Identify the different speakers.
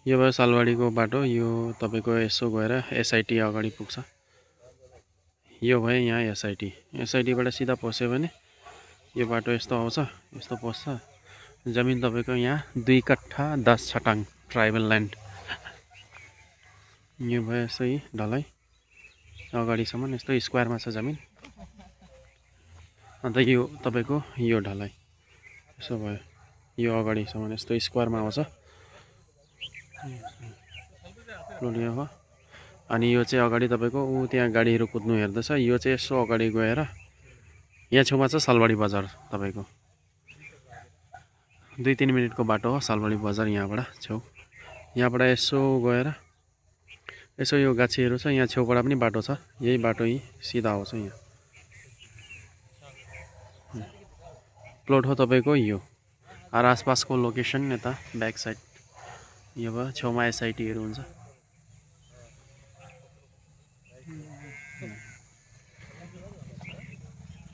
Speaker 1: यो भयो सालबारीको बाटो। यो तपाईको यसो गएर एसआईटी अगाडि पुग्छ। यो भयो यहाँ एसआईटी। एसआईटीबाट सिधा पस्यो भने यो बाटो यस्तो आउँछ, यस्तो पस्छ। जमिन तपाईको यहाँ 2 कट्ठा 10 छटाङ ट्राइबल ल्यान्ड। यो भयो यसै ढलाइ अगाडिसम्म यस्तो स्क्वायरमा छ जमिन। अन्त यो तपाईको यो ढलाइ यसो भयो, यो अगाडिसम्म यस्तो स्क्वायरमा आउँछ। यो हो। अनि यो चाहिँ अगाडि तपाईको ऊ त्यहाँ गाडीहरू कुद्नु हेर्दैछ। यो चाहिँ यसो अगाडि गएर यहाँ छेउमा छ सालबारी बजार। तपाईको 2-3 मिनेटको बाटो हो सालबारी बजार यहाँबाट छेउ। यहाँबाट यसो गएर यसो यो गाछीहरू छ, यहाँ छेउबाट पनि बाटो छ। यही बाटो यही सिधा आउँछ यहाँ। प्लट हो तपाईको यो। आसपासको लोकेसन यता ब्याक साइड यो भयो। छेउमा एसआईटीहरू हुन्छ।